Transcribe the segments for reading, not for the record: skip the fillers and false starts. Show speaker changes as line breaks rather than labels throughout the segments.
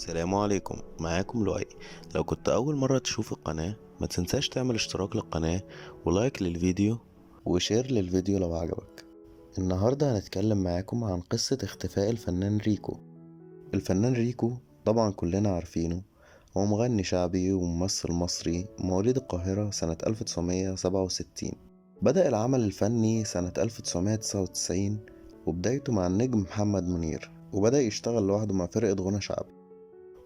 السلام عليكم، معاكم لؤي. لو كنت أول مرة تشوف القناة ما تنساش تعمل اشتراك للقناة و like للفيديو و share للفيديو لو عجبك. النهاردة هنتكلم معاكم عن قصة اختفاء الفنان ريكو. الفنان ريكو طبعا كلنا عارفينه، هو مغني شعبي وممثل مصري مواليد القاهرة سنة 1967. بدأ العمل الفني سنة 1999 وبدايته مع النجم محمد منير، وبدأ يشتغل لوحده مع فرقة غنى شعبي،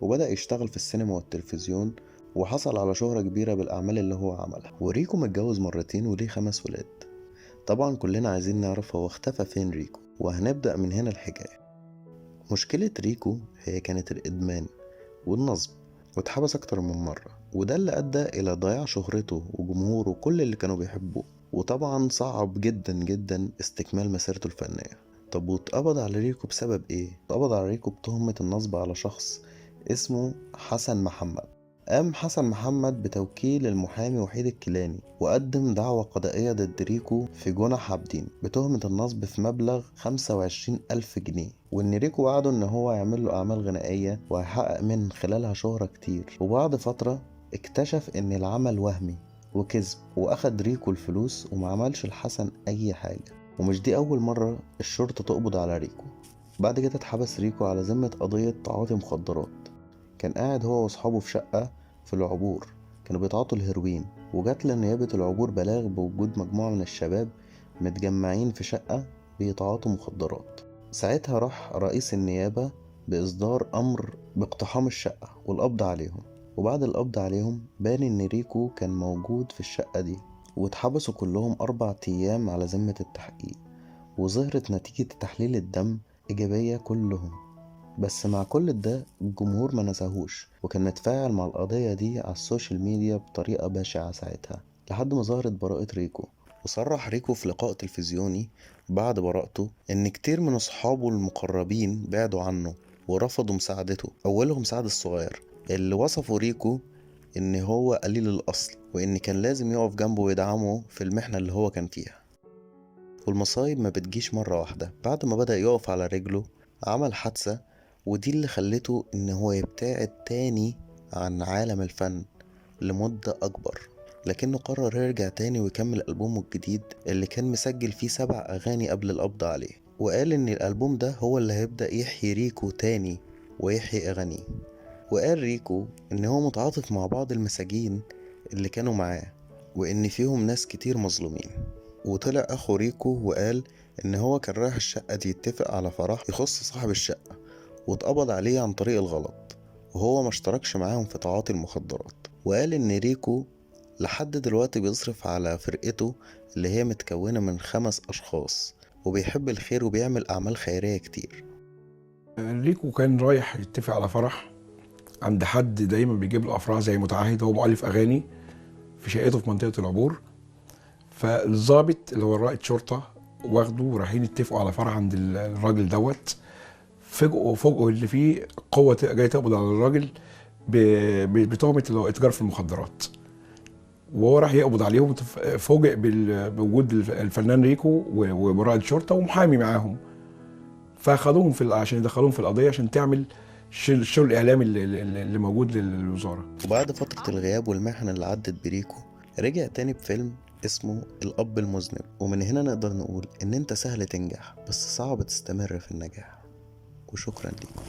وبدأ يشتغل في السينما والتلفزيون، وحصل على شهرة كبيرة بالأعمال اللي هو عملها. وريكو متجوز مرتين وليه 5 ولاد. طبعا كلنا عايزين نعرف هو اختفى فين ريكو، وهنبدأ من هنا الحكاية. مشكلة ريكو هي كانت الإدمان والنصب، واتحبس أكتر من مرة، وده اللي أدى إلى ضياع شهرته وجمهوره وكل اللي كانوا بيحبوه، وطبعا صعب جدا جدا استكمال مسيرته الفنية. طب واتقبض على ريكو بسبب إيه؟ اتقبض على ريكو بتهمة النصب على شخص اسمه حسن محمد. قام حسن محمد بتوكيل المحامي وحيد الكيلاني، وقدم دعوى قضائية ضد ريكو في جنح عابدين بتهمة النصب في مبلغ 25,000 جنيه، وإن ريكو وعده إن هو يعمل له أعمال غنائية وهيحقق من خلالها شهرة كتير. وبعد فترة اكتشف إن العمل وهمي وكذب، وأخد ريكو الفلوس وما عملش لحسن أي حاجة. ومش دي أول مرة الشرطة تقبض على ريكو. بعد كده اتحبس ريكو على ذمة قضية تعاطي مخدرات. كان قاعد هو واصحابه في شقة في العبور، كانوا بيتعاطوا الهيروين، وجات لنيابة العبور بلاغ بوجود مجموعة من الشباب متجمعين في شقة بيتعاطوا مخدرات. ساعتها راح رئيس النيابة بإصدار أمر باقتحام الشقة والقبض عليهم، وبعد القبض عليهم بان إن ريكو كان موجود في الشقة دي، واتحبسوا كلهم 4 أيام على ذمة التحقيق، وظهرت نتيجة تحليل الدم إيجابية كلهم. بس مع كل ده الجمهور ما نساهوش، وكان متفاعل مع القضية دي على ال social media بطريقة بشعة ساعتها، لحد ما ظهرت براءة ريكو. وصرح ريكو في لقاء تلفزيوني بعد براءته إن كتير من أصحابه المقربين بعدوا عنه ورفضوا مساعدته، أولهم سعد الصغير اللي وصفه ريكو إن هو قليل الأصل، وإن كان لازم يقف جنبه ويدعمه في المحنة اللي هو كان فيها. والمصايب ما بتجيش مرة واحدة. بعد ما بدأ يقف على رجله عمل حادثة، ودي اللي خلته إن هو يبتعد تاني عن عالم الفن لمدة أكبر، لكنه قرر يرجع تاني ويكمل ألبومه الجديد اللي كان مسجل فيه 7 أغاني قبل القبض عليه. وقال إن الألبوم ده هو اللي هيبدأ يحيي ريكو تاني ويحيي أغانيه. وقال ريكو إن هو متعاطف مع بعض المساجين اللي كانوا معاه، وإن فيهم ناس كتير مظلومين. وطلع أخو ريكو وقال إن هو كان رايح الشقة دي يتفق على فرح يخص صاحب الشقة، واتقبض عليه عن طريق الغلط، وهو ما اشتركش معاهم في تعاطي المخدرات. وقال إن ريكو لحد دلوقتي بيصرف على فرقته اللي هي متكونة من 5 أشخاص، وبيحب الخير وبيعمل أعمال خيرية كتير.
ريكو كان رايح يتفق على فرح عند حد دايما بيجيب له أفراح زي متعهد، هو مؤلف أغاني في شقته في منطقة العبور. فالظابط اللي هو رائد شرطة واخده ورايحين يتفقوا على فرح عند الراجل دوت. فوجئوا اللي فيه قوة جاية تقبض على الراجل بتهمة اللي هو اتجار في المخدرات، وهو راح يقبض عليهم. فوجئ بوجود الفنان ريكو ورائد شرطة ومحامي معاهم، فاخدوهم عشان يدخلوهم في القضية عشان تعمل الشغل الإعلامي اللي موجود للوزارة.
وبعد فترة الغياب والمحن اللي عدت بريكو، رجع تاني بفيلم اسمه الأب المذنب. ومن هنا نقدر نقول إن أنت سهل تنجح بس صعب تستمر في النجاح. وشكرا لكم.